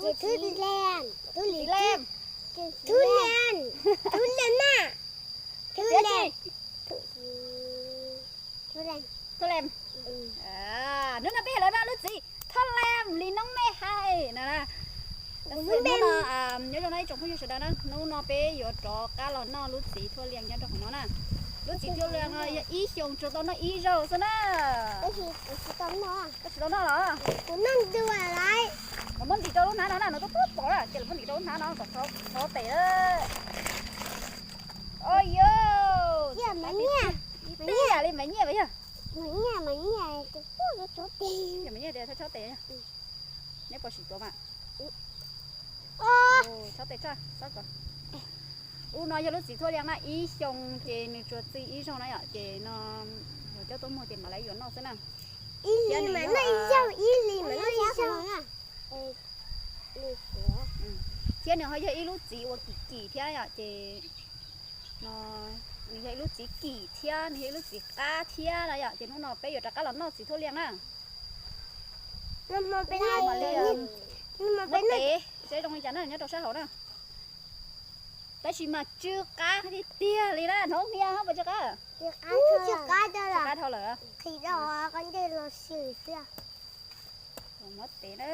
Thub Lees, Thub Lees, Thub Lees, Thub Lees na, Thub Lees, Thub Lees. Hnub no peb yog lawv noj lub txiv Thub Lees li noob me hais no. Hnub no nyob zoo no ib tsoom phooj ywg sawv daws na, hnub no peb yuav rov qab los noj lub txiv Thub Lees nyob rau qhov no na. Lub txiv Thub Lees no yog ib xyoos tsuas tau noj ib zaug xwb na. Koj tsis tau noj los? Kuv muab ntim rau lub hnab no na, no twb pom na, cia muab ntim rau lub hnab no kom thov tes. Oj yog, ib tiam li Maiv Nyiaj yog. Maiv Nyiaj, Maiv Nyiaj tias txhob txhob tes. Neb puas sim tuav mas? Txhob tes tso, txhob kov. Ub, no yog lub txiv Thub Lees na, ib xyoo ces nws tsuas txi ib zaug na yom, ces no coj tuaj muag ces mam li yuav noj xwb na. Ib hlis mas noj ib zaug, ib hlis mas noj ib zaug. Thiab nws ho yog ib lub txiv uas kim kim thiab yom, ces no nws yog ib lub txiv kim thiab nws yog ib lub txiv qab thiab na yom, ces hnub no peb yuav rov qab los noj txiv Thub Lees na. Muab tes seb zoo li cas na nyob rau sab hauv na. Tab sis mas tsw qab tiag tiag li na, hnub niag ho puas tsw qab? Tsw qab dhau lawm. Muab tes na,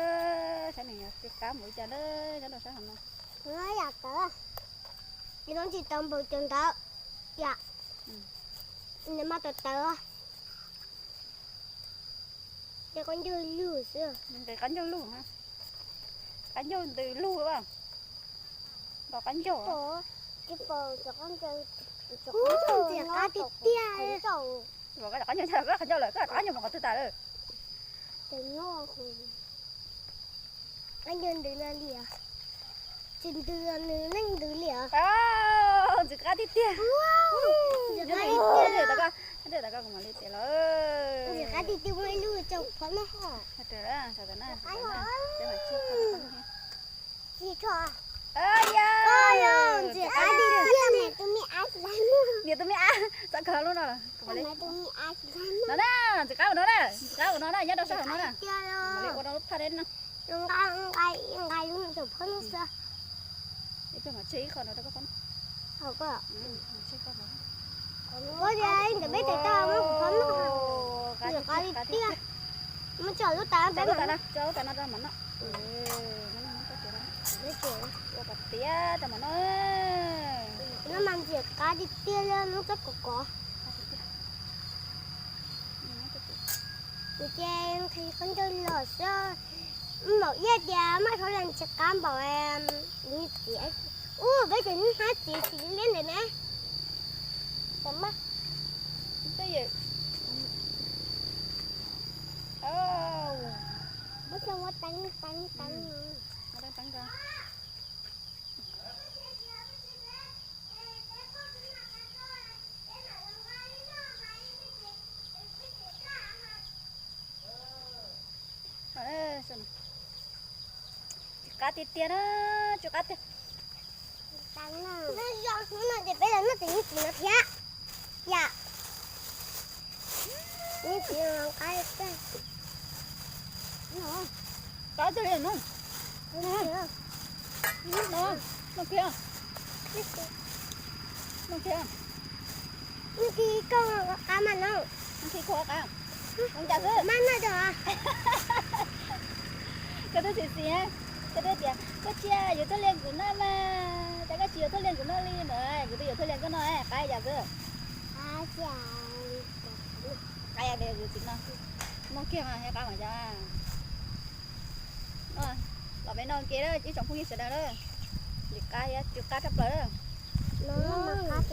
saib nws tsw qab npaum li cas na nyob rau sab hauv no. Yam tawv, tsis tau npaum cov ntawd yom. Nws mas tawv tawv. Nqis qab ncauj lug xwb. Nqis qab ncauj lug, qab ncauj ntws lug, nqis qab ncauj. Ntxim qab tiag tiag. Qab ncauj, qab ncauj lawm, koj qab ncauj mus qhov twg tas lawm? Qab ncauj ntws no li os. Tsis ntws, nws yeej ntws li os. Ntxim qab tiag tiag. Ntxim qab tiag tiag. Ntxim qab tiag tiag. Ntxim qab tiag tiag, muaj ib lub tso phom noj. Ntxim qab tiag tiag. Niam tus me ab, txhob kov lub no lawm. No na, ntxim qab ua no na, ntxim qab ua no na, nyob rau sab hauv no na. Ua rau lub phaj deb no. Nqa ib qho no rau koj phob. Hauv koj. Koj tias ntawm peb tes tau muab kuv phob noj. Ntxim qab tiag tiag. Muab tso lub tas peb mam noj. Tso lub tas no rau mam noj. Ua kom tiav rau mam noj. No mas ntxim qab tiag tiag li, muab txhob kov kov. Kuv ces nqhis qab ncauj los xwb. Maum Iab tias maj Thub Lees ntxim qab npaum li txiv. Ub, peb cov hnab txiv tsis liab ntawm ne. Muab xyoo ua teev teev teev. Tsw qab tiag tiag na, tsw qab tiag. Hnub no ces peb los noj tus yeeb txiv no thiab. Yam, yeeb txiv no qab tiag. Qab tiag li no. Noj kiag, noj kiag. Noj kiag koj qab mas no. Noj kiag koj qab. Zoo cas xwb. Maj noj rau. Koj twb xis xis, koj twb tias koj tsis yuav Thub Lees kuv noj mas, cas koj tsis yuav Thub Lees kuv noj li ntawd, kuv twb yuav Thub Lees koj noj, qab cas xwb. Qab yam li yus txiv no. Noj kiag mas qab mas cas. Los peb noj ke ib tsoom phooj ywg sawv daws na. Ntxim qab thiab, tsw qab tshaj plaws. Ntxim qab,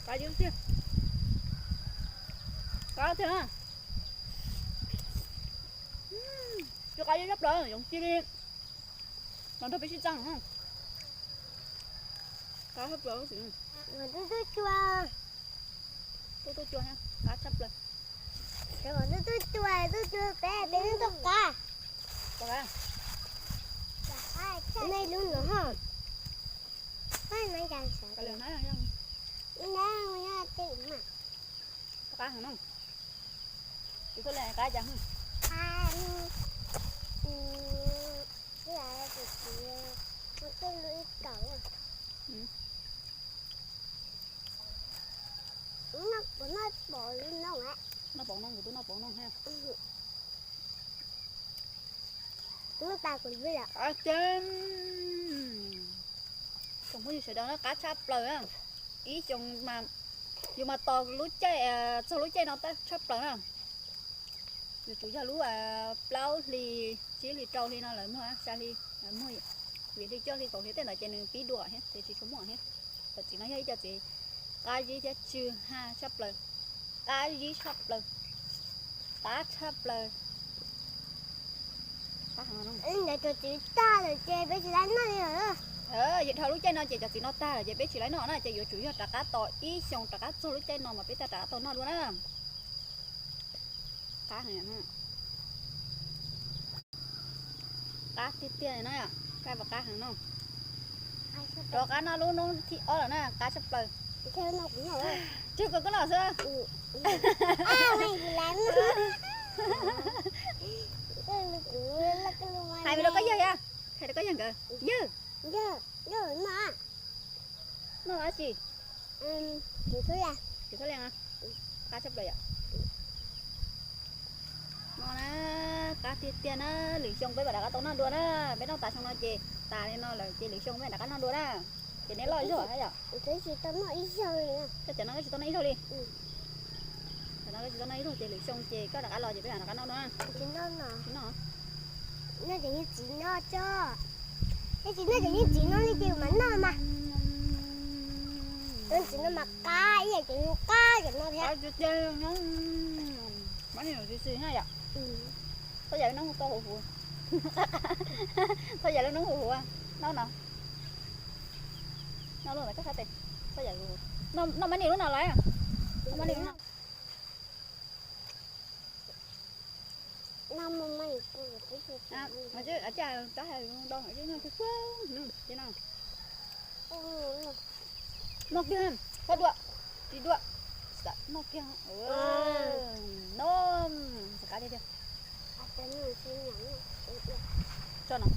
qab tiag tiag. Qab tiag. Tsw qab tshaj plaws, yoov ci li. Los nrog peb sib txeeb. Qab tshaj plaws. Tuaj tuaj cua, qab tshaj plaws. Tuaj tuaj cua, tuaj cua peb, peb tuaj qab. Nej lub no ho. Qab heev no. Qab cas? Noj pom noj, kuv twb noj pom noj. Tsoom phooj ywg sawv daws, qab tshaj plaws. Ib xyoo yus mas tos lub caij, txog lub caij no tshaj plaws na. Yuav tsum yog lub plaub hli, tsib hli, rau hli no lawv muag, xya hli, muag, yim hli, cuaj hli, kaum hli tej ntawd ces nws pib dua thiab ces tsis tshua muaj thiab. Cov txiv no yog ib co txiv qab zib thiab tsw ha tshaj plaws, qab zib tshaj plaws, qab tshaj plaws. Yog dhau lub caij no ces cov txiv no tag lawm ces peb tsis laib noj na, ces yuav tsum yog rov qab tos ib xyoos rov qab txog lub caij no mas peb thiaj rov qab tau noj dua na. Qab tiag tiag na, qab heev no. Rov qab noj lub noob thib ob lawm na, qab tshaj plaws. Tsuag koj noj xwb. Hais rau koj yawg, hais rau koj yawg nkawd. Yawg, noj dab tsi? Qab tshaj plaws yom. No na, qab tiag tiag na, lwm xyoo peb mam rov qab tau noj dua na. Peb noj tas xyoo no ces tas li no lawm ces lwm xyoo peb rov qab noj dua na. Ces neb loj zog yom. Koj cov no koj tsis tau noj ib zaug li. Cov no koj tsis tau noj ib zaug ces lwm xyoo ces koj rov qab los ces peb mam rov qab noj dua na. Tsis noj. Noj ces yeej txiv noj tso. Yeej tsis noj ces yeej txiv noj li ces mas noj mas. Txiv no mas qab ib yam ces yeej qab cov no thiab. Txhob yam lub noob tau huv huv. Txhob yam lub noob huv huv. Noj no. Noj lub ntawd koj sab tes. Txhob yam, noj mab nim lub no lawm. Noj mab nim lub no. Noj kiag, txhob dua, tsis dua, noj kiag. No, qab tiag tiag. Tso no.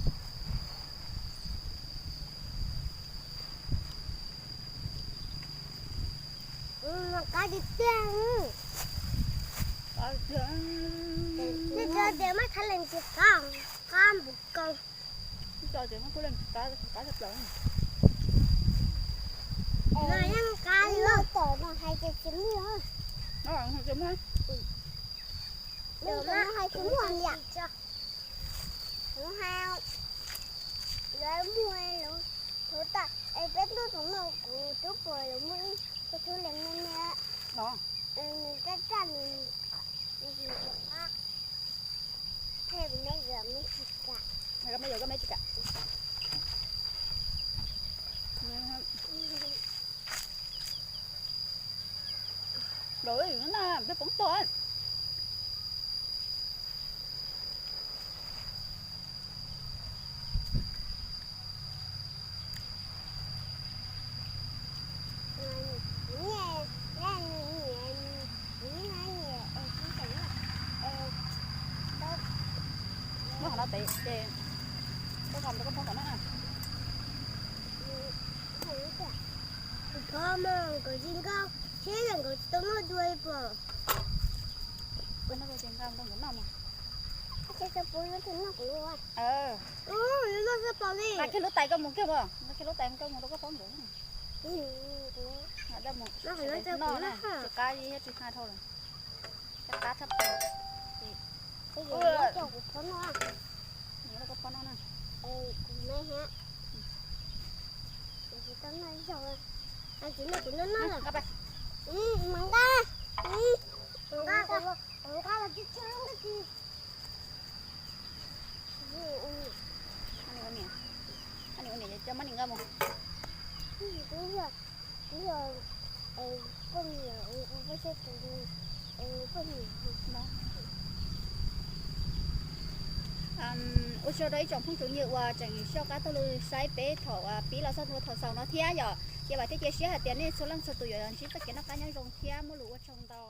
Qab tiag tiag. Tej tso tias mab thab lees tsis qab, qab npus kau. Tso tias mab thab lees qab, qab tshaj plaws. No yeej qab li, tom no hais tias tsis muaj. Tom no hais tsis muaj yam. Kuv hais lawv muag lawv thav tas es peb tuaj tom no kuv twb pom lawv muaj ib co thab lees me me, nws raj raj nws, nws qab. Koj me yuav koj me tsis kam. Lawv na, peb poob tog. Muab qhov no tev ces koj kom rau koj poob kom noj na. Kuv thov mas nkawd tsis nkauj, thiab nkawd tsis tau noj dua li pom. Nqa kiag lub tais koj mus kiag, nqa kiag lub tais koj mus rau koj poob nkawd. Noj na, tsis qab thiab tsis ha dhau lawm. Qab tshaj plaws. Koj phob noj na. Kuv me hab, kuv tsis tau noj ib zaug, tsis noj kuv noj noj lawm. Mas nqa, mas nqa, kuv nqa los tsis tshua zoo dab tsi. Ua niam, ua niam, coj mab nim nqa mus. Twb yog, twb yog poj niam, poj niam. Ua tsaug rau ib tsoom phooj tsoom ywg uas tseem soj qab taug lw saib peb thaum pib los txog rau thaum xaus no thiab yom. Ces vam thiab cia siab hais tias nej txhua leej txhua tus yuav ntsib txoj kev noj qab nyob zoo thiab muaj lus ua tsaug ntau.